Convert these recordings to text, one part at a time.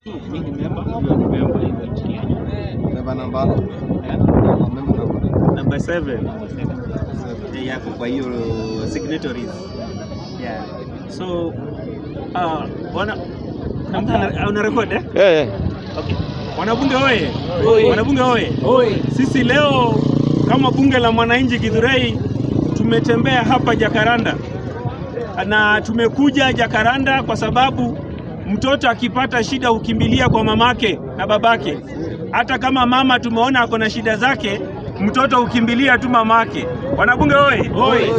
Mimi ni member, huyo ni member in Member number. Eh? Member number. Number 7. Number 7. Yako kwa hiyo signatories. Yeah. So wana una record, eh? Yeah. Okay. Wanabunge oye! Wanabunge oye! Sisi leo kama Bunge la Mwananchi Githurai tumetembea hapa Jakaranda na tumekuja Jakaranda kwa sababu mtoto akipata shida hukimbilia kwa mamake na babake. Hata kama mama tumeona ako na shida zake, mtoto hukimbilia tu mamake. Wanabunge oye!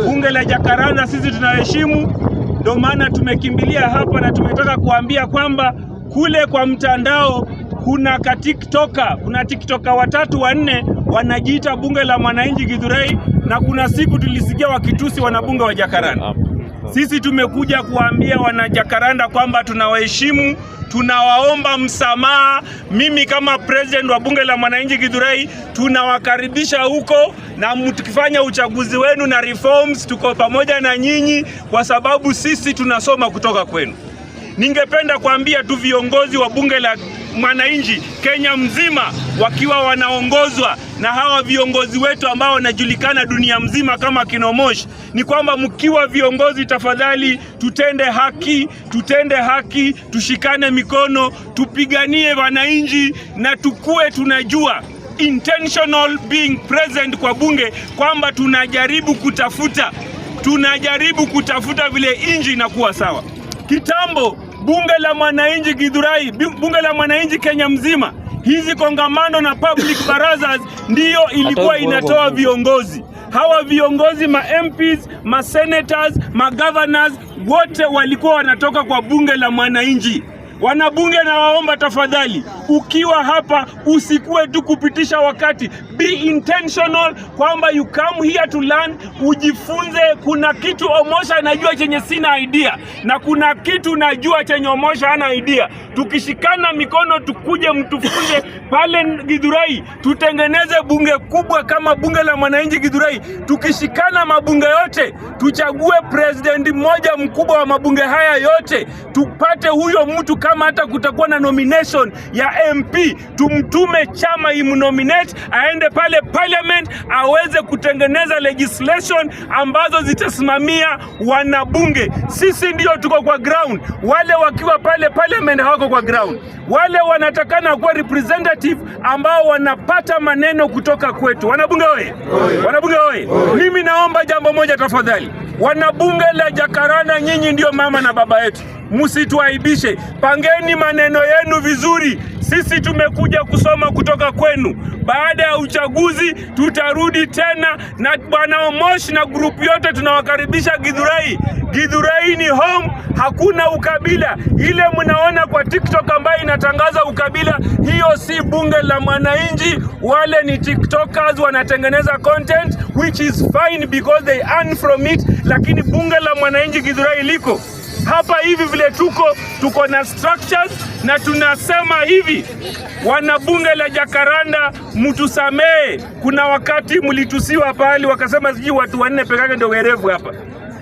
Bunge la Jakaranda sisi tunaheshimu, ndio maana tumekimbilia hapa na tumetaka kuambia kwamba kule kwa mtandao kuna ka TikToker, kuna TikToker watatu wanne wanajiita Bunge la Mwananchi Githurai, na kuna siku tulisikia wakitusi wanabunge wa Jakaranda. Sisi tumekuja kuambia wanajakaranda kwamba tunawaheshimu, tunawaomba msamaha. Mimi kama president wa Bunge la Mwananchi Githurai tunawakaribisha huko, na mtukifanya uchaguzi wenu na reforms, tuko pamoja na nyinyi kwa sababu sisi tunasoma kutoka kwenu. Ningependa kuambia tu viongozi wa Bunge la Mwananchi Kenya mzima wakiwa wanaongozwa na hawa viongozi wetu ambao wanajulikana dunia mzima kama kina Omosh, ni kwamba mkiwa viongozi, tafadhali tutende haki, tutende haki, tushikane mikono, tupiganie wananchi na tukue tunajua intentional being present kwa bunge kwamba tunajaribu kutafuta vile inji inakuwa sawa. Kitambo Bunge la Mwananchi Githurai, Bunge la Mwananchi Kenya mzima, hizi kongamano na public barazas ndiyo ilikuwa inatoa viongozi. Hawa viongozi ma MPs, ma senators, ma governors wote walikuwa wanatoka kwa Bunge la Mwananchi. Wanabunge, nawaomba tafadhali, ukiwa hapa usikuwe tu kupitisha wakati, be intentional kwamba you come here to learn, ujifunze. Kuna kitu Omosha anajua chenye sina idea, na kuna kitu najua chenye Omosha hana idea. Tukishikana mikono, tukuje mtufunze pale Githurai, tutengeneze bunge kubwa kama Bunge la Mwananchi Githurai. Tukishikana mabunge yote, tuchague president mmoja mkubwa wa mabunge haya yote, tupate huyo mtu. Kama hata kutakuwa na nomination ya MP, tumtume chama imnominate aende pale parliament aweze kutengeneza legislation ambazo zitasimamia wanabunge. Sisi ndio tuko kwa ground, wale wakiwa pale parliament hawako kwa ground. Wale wanatakana kuwa representative ambao wanapata maneno kutoka kwetu. Wanabunge oye! Wanabunge oye! Mimi naomba jambo moja tafadhali, wanabunge la Jakaranda, nyinyi ndio mama na baba yetu, msituaibishe. Pangeni maneno yenu vizuri. Sisi tumekuja kusoma kutoka kwenu. Baada ya uchaguzi tutarudi tena, na bwana Omosh na group yote tunawakaribisha Githurai. Githurai ni home, hakuna ukabila. Ile mnaona kwa TikTok ambayo inatangaza ukabila, hiyo si Bunge la Mwananchi. Wale ni TikTokers wanatengeneza content, which is fine because they earn from it, lakini Bunge la Mwananchi Githurai liko hapa hivi vile tuko na structures na tunasema hivi, wanabunge la Jakaranda, mtusamee. Kuna wakati mlitusiwa pahali wakasema sijui watu wanne peke yake ndio werevu hapa.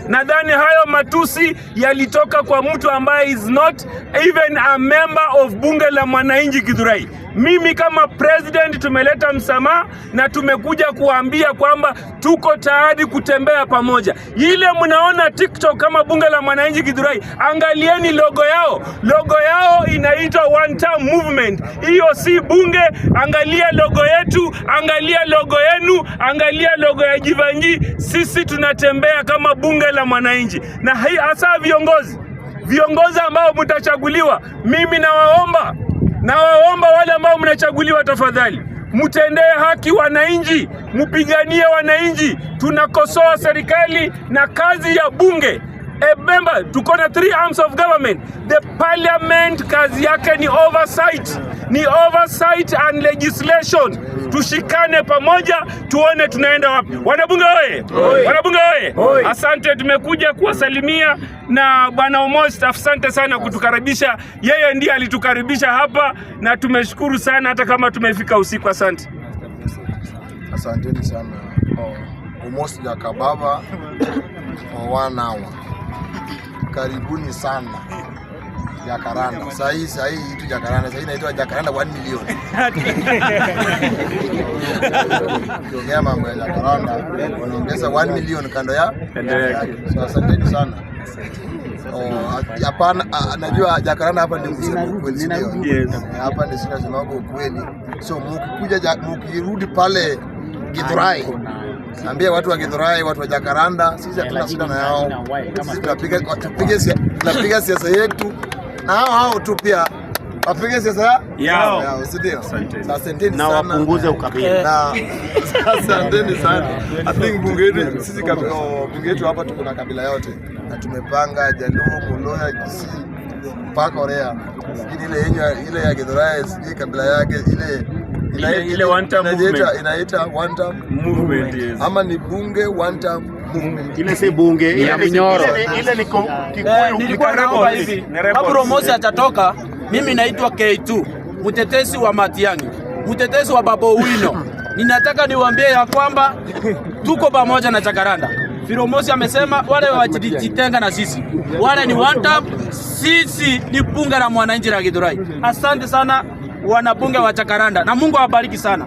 Nadhani hayo matusi yalitoka kwa mtu ambaye is not even a member of Bunge la Mwananchi Githurai. Mimi kama president tumeleta msamaha na tumekuja kuambia kwamba tuko tayari kutembea pamoja. Ile mnaona TikTok kama Bunge la Mwananchi Githurai, angalieni logo yao. Logo yao inaitwa One Term Movement. Hiyo si bunge. Angalia logo yetu, angalia logo yenu, angalia logo ya Jivanji. Sisi tunatembea kama Bunge la Mwananchi, na hii hasa viongozi ambao mtachaguliwa, mimi nawaomba wale ambao mnachaguliwa, tafadhali mtendee haki wananchi, mpiganie wananchi. Tunakosoa serikali na kazi ya bunge. Remember, tuko na three arms of government. The parliament kazi yake ni oversight, ni oversight and legislation. Tushikane pamoja tuone tunaenda wapi. Wanabunge oye! Wanabunge oye! Asante, tumekuja kuwasalimia na bwana Omosh, asante sana kutukaribisha. Yeye ndiye alitukaribisha hapa na tumeshukuru sana, hata kama tumefika usiku. Asante. Asanteni sana. Oh, Omosh Jakababa for one hour. Karibuni sana. Jacaranda. Sasa hii tu Jacaranda, sasa hii inaitwa Jacaranda 1 million. Ukiongea mambo ya Jacaranda wanaongeza 1 million kando ya Kando yake. So asanteni sana. Oh, hapana, najua Jacaranda hapa ndio kusema ukweli, si ndio? Yes. Hapa ndio sina ukweli. So mukikuja mukirudi pale Githurai, ambia watu wa Githurai, watu wa Jacaranda, sisi hatuna shida na yao. Sisi tunapiga siasa yetu na hao hao tu pia wapige siasa Yao. yao, si ndio? Asanteni. Asanteni Na sana wapunguze ukabila. Na asanteni sana. I think bunge yetu sisi bunge yetu hapa tuko na kabila yote na tumepanga Jaluo, Muluhya, Kisii mpaka Orea. Lakini ile yenye ile ya Githurai sijui kabila yake ile Ile one term movement. Inaita one term Movement, yes. ama ni bunge one term movement. Ile si bunge, ile ni Mnyoro. ile ni Kikuyu. Nilikuwa Ni naomba rebels. hivi, Ni rebels. kabla Mosi atatoka, mimi naitwa K2, mtetezi wa Matiang'i, mtetezi wa Babu Owino. Ninataka niwaambie ya kwamba tuko pamoja na Jacaranda. Firomosi amesema wale wajitenga na sisi, wale ni one term, sisi ni bunge la mwananchi la Githurai. Asante sana wanabunge wa Jacaranda na Mungu awabariki sana.